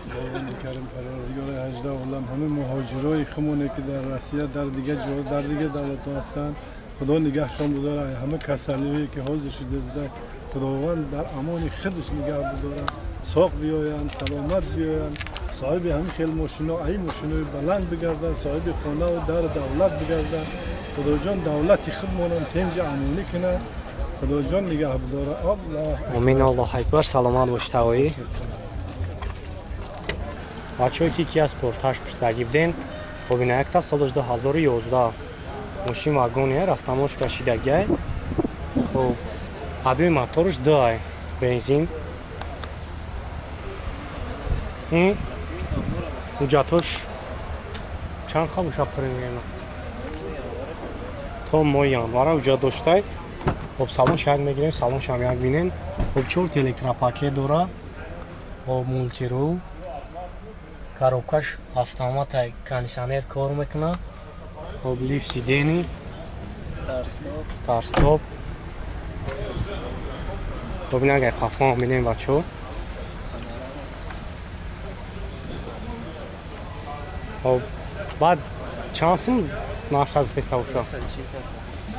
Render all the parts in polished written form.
Худованд карим парвардигор 18 олам ҳама муҳоҷирои хумоне ки дар Россия, дар дигар ҷо, дар дигар давлатҳо ҳастанд, Худо нигаҳшон бидорад. Ҳама касалиҳое ки ҳозир шудааст, Худованд дар амони худаш нигаҳ бидорад. Соқ биёянд, саломат биёянд, соҳиби ҳамин хел мошино, ай мошинои баланд бигарданд, соҳиби хона ва дар давлат бигарданд. Худоҷон давлати худмонам тинҷ амонӣ кунад. Худоҷон нигаҳ бидорад. Аллоҳ Амин, Аллоҳ акбар. Саломат бошед ҳавоӣ. Бачаҳое ки Kia Sportage пурсидагӣ буден, хоб ина якта солаш 2011 мошин вагоне, растамошка шидагиай. Хоб объёми мотораш 2 бензин. Ҳуҷҷатош чанд ха боша примерно? То моҳи январа ҳуҷҷат доштай. Хоб салон шак мегирем, салон шам як бинен. Хоб чорт электропакет дора. Хоб мултирул. Коробкаш автоматай, кондиционер кор мекунад. Хоб лифт сидени, старт-стоп. Хоб ин агар хафон бинем бачаҳо. Хоб баъд чанд сум нархша гуфтеста боша?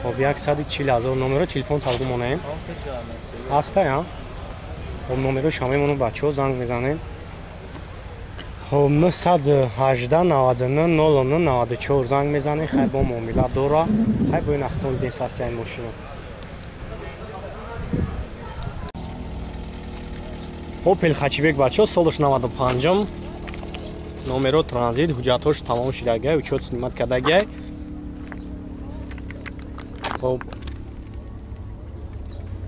Хоб 140 000 номеро телефон салгу монаем. Ҳастай, а? Хоб номеро шама мемонам бачаҳо, занг мезанем. Хоб 918 99 09 94 занг мезанем, хай бо муомила дора. Хай бо ин ахтон дидем састияи мошина. Opel Хачибек бачаҳо, солаш 95-м. Номеро транзит, ҳуҷҷатҳош тамом шидагай, учёт снимат кардагай. Хоб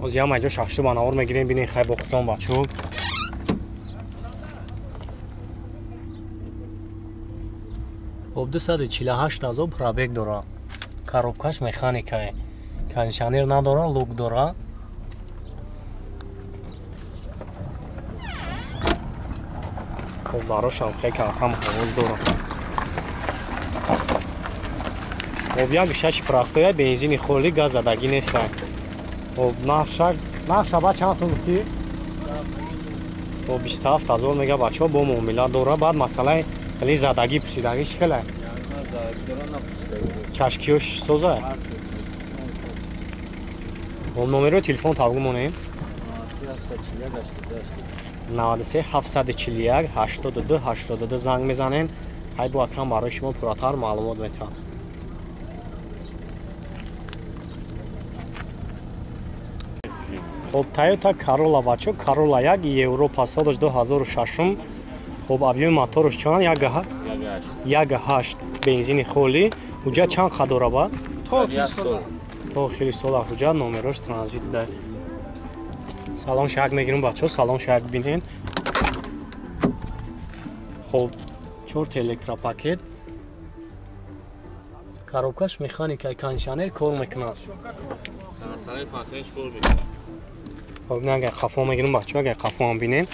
оз ям айҷо шахшу ба навор мегирем, бинем хай бо худтон бачаҳо. Хоб 248 000 пробег дора. Коробкаш механикае. Кондиционер надора, лук дора. Хоб барошам хеле кам ҳавоз дора. Хоб як шаши простоя, бензини холи, газ задагӣ неста. Хоб нархша ба чанд сум гуфтӣ? Хоб 27 000 мега бачаҳо, бо муомила дора. Баъд масъалаи хеле задагӣ пусидагӣ чӣ хеле? Чашкиёш соза? Хоб номерои телефон тавгу монем. 93 741 82 82 занг мезанен. Ҳай бо акам барои шумо пурратар маълумот метиҳам. Хоб Toyota Corolla бачо, Corolla 1 Европа солаш 2006. Хоб объёми мотораш чанд? 1.8 бензини холи. Ҳуҷҷат чанд ха дора ба? То охири сола ҳуҷҷат, номерош транзит да. Салон шак мегирем бачаҳо, салон шак бинен. Хоб чорт электропакет. Коробкаш механика, кондиционер кор мекунад. Хоб агар қафо мегирем бачаҳо, агар қафо ҳам бинен.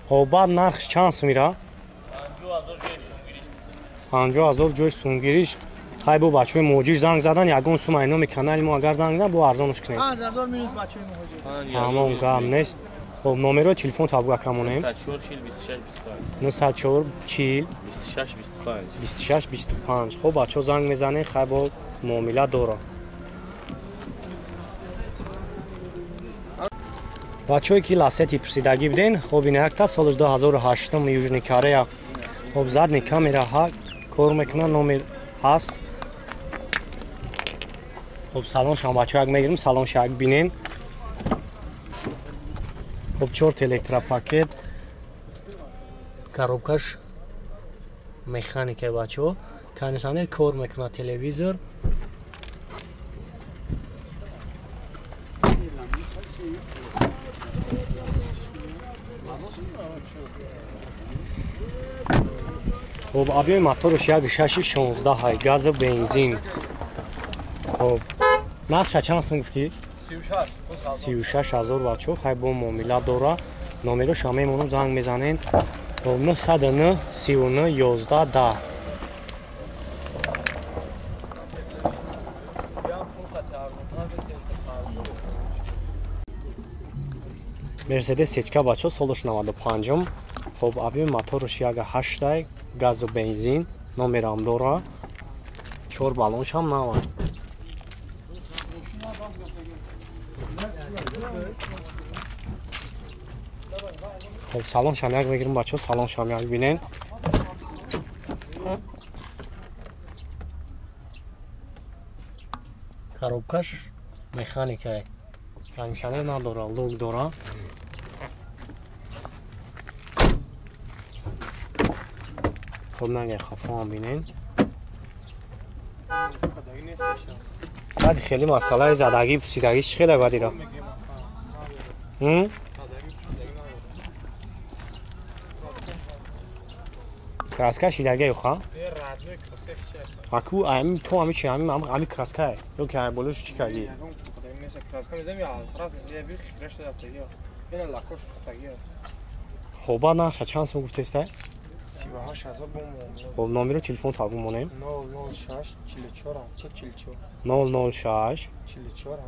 Хоб баъд нархш чанд сум ира? 50 000 ҷои сумгириш. Хай бо бачаҳои муҳоҷир занг задан, ягон сум ай номи канали мо агар занг зан, бо арзонш кунем. 5000 минус бачаҳои муҳоҷир. Тамом, гап нест. Хоб номерои телефон табуга камонем. 904 40 26 25. 26 25. Хоб бачаҳо занг мезанем, хай бо муомила дора. Бачаҳое ки Ласети пурсидагӣ буден, хоб ина якта солаш 2008 Южный Корея. Хоб задний камера ҳа кор мекунад, номер ҳаст. Хоб салоншам бачаҳо як мегирем, салонша як бинен. Хоб чорт электропакет. Коробкаш механика бачаҳо. Кондиционер кор мекунад, телевизор. Хоб объёми мотораш 1.6 16 газу бензин. Хоб нархша чанд сум гуфтӣ? 36 000 бачаҳо, хай бо муомила дора. Номероша мемонам, занг мезанен. Хоб 909 39 11 10. Мерседес Сечка бачо солаш 95-ум. Хоб объёми моторш 1.8, газу бензин, номерам дора. 4 баллоншам нава. Хоб салоншам як мегирим бачо, салоншам як бинен. Коробкаш механикай. Кондиционер надора, лук дора. Хоб нагай хафо бинен. Баъд хеле масъалаи задагӣ пусидагӣ чӣ хеле бадира? Краска шидаги ха? Аку ами то ами чи ами ами краска ё ки болош чӣ кардӣ? Хоб баъд нарха чанд сум гуфтеста? 38000 бо муомила. Хоб номеро телефон табу монем? 006 44 74. 006 44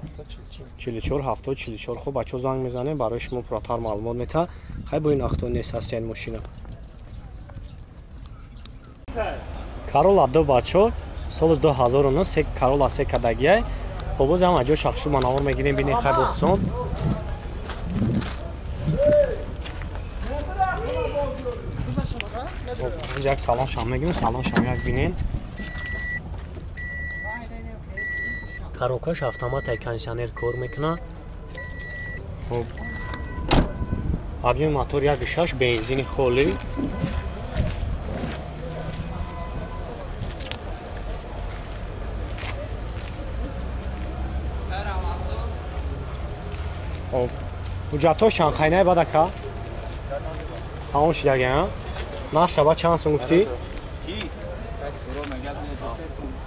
74. 44 74. Хоб бачо занг мезанем, барои шумо пурратар маълумот мета. Хай бо ин ахто нест ҳаст ин мошина. Карола 2 бачо, соли 2009 се Карола се кадагиай. Хоб боз ҳам аҷо шахшу манавор мегирем, бинем хай бохсон. Як салон шам мегирем, салон шам як бинем. Коробкаш автомат ай кондиционер кор мекуна. Хоб объёми мотор 1.6, бензини холӣ. Хоб ҳуҷҷатҳо шанхайнаи баъд ака? Тамом шидаги, нарх ба чанд сум гуфтӣ?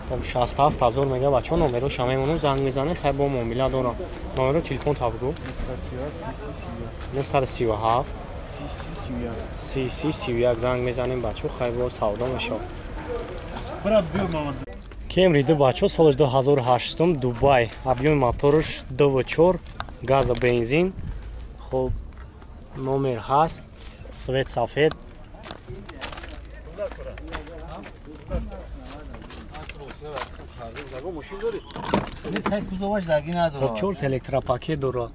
Хоб 67000 мега бачо, номероша мемонем, занг мезанем, хай бо муомила дорам. Номеро телефон та бигӯ. 937 30 31 занг мезанем бачо, хай бо савдо мешавад. Кемри 2 бачо, соли 2008, Дубай. Объёми моторш 2.4, газа бензин. Хоб номер ҳаст, свет сафед. Хоб чорт электропакет дора.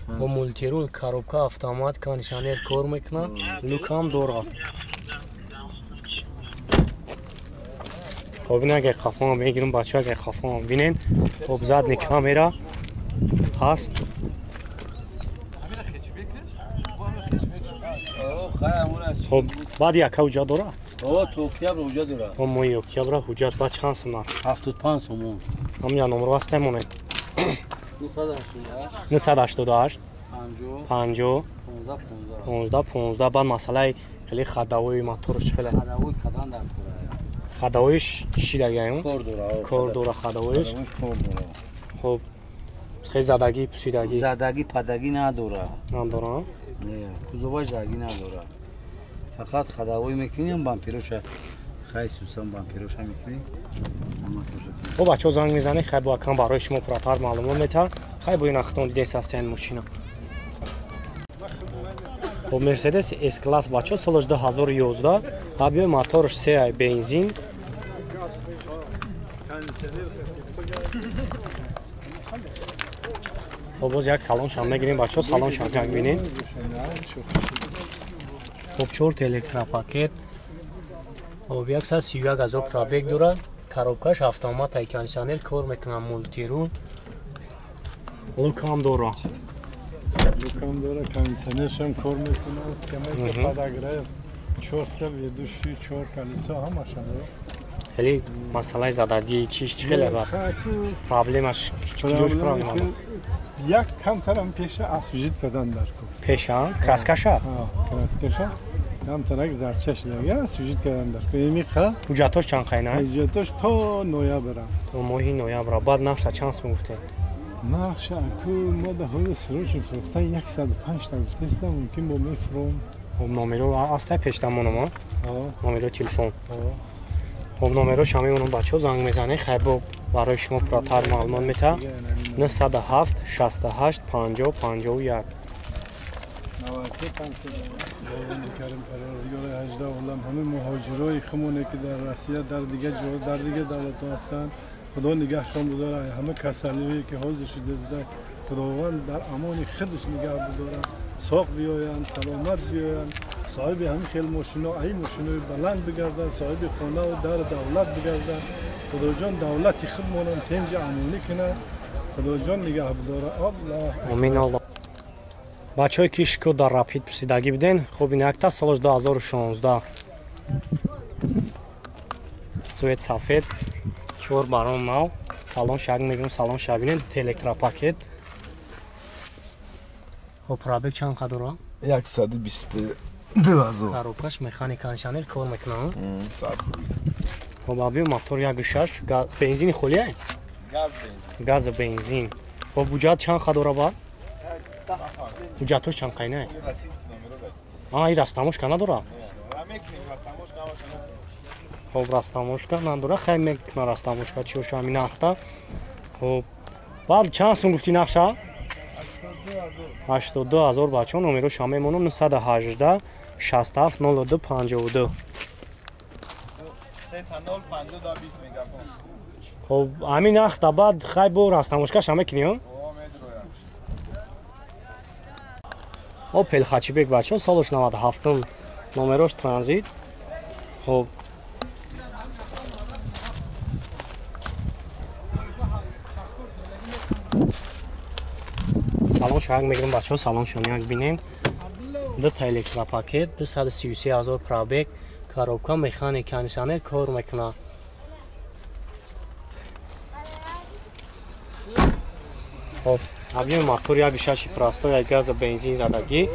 Бо мультирул, коробка, автомат, кондиционер кор мекунад, люкам дора. Хоб ин агар хафоам мегирам бачо, агар хафоам бинен. Хоб задни камера ҳаст. Хоб баъд яка ҳуҷҷат дора? То октябр ҳуҷҷат дора. То моҳи октябр ҳуҷҷат. Баъд чанд сум нарх? 75 сомон. Ҳамин номро ҳаст мемонем. 988 50 15 15. Баъд масъалаи хеле хадавои моторш хеле. Хадавои кадан дар кора. Хадавоиш чӣ дагаем? Кор дора. Кор дора хадавоиш. Кор дора. Хоб хеле задагӣ пусидагӣ. Задагӣ падагӣ надора. Надора? Не, кузоваш задагӣ надора. Фақат хадавой мекунем, бампероша хай сусан бампероша мекунем. Хоб бачо занг мезанед, хай бо акам барои шумо пурратар маълумот мета. Хай бо ин ахтон дидес ҳастен мошина. Хоб Мерседес С-класс бачо, соли 2011, объёми моторш 3 бензин. Хоб боз як салоншам мегирем бачо, салоншам як бинем. Хоб чорт электропакет. Хоб 131 000 пробег дорад. Коробкаш автомат ай кондиционер кор мекунад, мультирул. Лукам дора. Лукам дора, кондиционершам кор мекунад, каме подогрев, чорта ведущий, чор колесо ҳамаша дора. Хеле масъалаи задагӣ чиш чӣ хеле бад? Проблемаш чиҷош проблема? Як камтарам пеша освежить кардан дар кор. Пеша? Краскаша? Краскаша. Камтарак зарча шидаги освежить кардан дар кор. Эмиқа ҳуҷҷатош чанд қайна? Ҳуҷҷатош то ноябра. То моҳи ноябра. Баъд нархша чанд сум гуфтед? Нархша аку мо да ҳоли срочи фурӯхтан 105 та гуфтестам, мумкин бо мефурӯм. Хоб номеро ҳастай пештамонома? Номеро телефон. Хоб номеро шамемонам бачо, занг мезанед, хай бо Барои шумо пурратар маълумот метаҳад. 907 68 50 51. ҳама муҳоҷирои хумоне ки дар Россия, дар дигар ҷо, дар дигар давлатҳо ҳастанд, Худо нигаҳшон бидорад. Ҳама касалиҳое ки ҳозир шудааст, Худованд дар амони худаш нигаҳ бидорад. Соқ биёянд, саломат биёянд, соҳиби ҳамин хел мошино, ай мошинои баланд бигарданд, соҳиби хона ва дар давлат бигарданд. Худоҷон давлати худмонам тинҷ амонӣ кунад. Худоҷон нигаҳ бидорад. Аллоҳ. Амин Аллоҳ. Бачаҳое ки Шкода Рапид пурсидагӣ биден, хуб ин якта солаш 2016. Сует сафед, 4 барон нав, салон шаг мегирем, салон шабинем, электропакет. Хоб пробег чанд қадора? 122 ҳазор. Коробкаш механика кондиционер кор мекунад. Хоб абиё мотор 1.6, бензини холия? Газ бензин. Газ бензин. Хоб буҷат чанд қадора ба? Ҳуҷҷатош чанд қайна? А, ин растамошка надора? Хоб растамошка надора, хай мекуна растамошка чиёшо ҳамин нархта. Хоб баъд чанд сум гуфти нақша? 82 ҳазор бачаҳо номероша мемонам 918 67 02 52. Хоб ҳамин нархта баъд хай бо растамошкаша мекунӣ? Опел Хачибек бачаҳо солаш 97 номерош транзит. Хоб салон шаг мегирем бачаҳо, салон шоняк бинем. Дута электропакет, 233 ҳазор пробег, коробка, механик, кондиционер кор мекунад. Хоб объёми мотор 1.6 простой, як газа бензин задагӣ.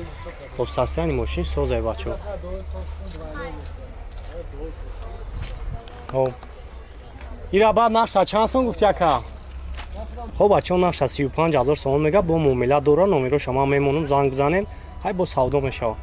Хоб состояние мошин созай бачаҳо. Хоб ира баъд нақша чанд сом гуфти ака? Хоб бачаҳо нақша 35 ҳазор сомон мега, бо муомила дора, номероша ман мемонам, занг бизанем, ҳай бо савдо мешавад.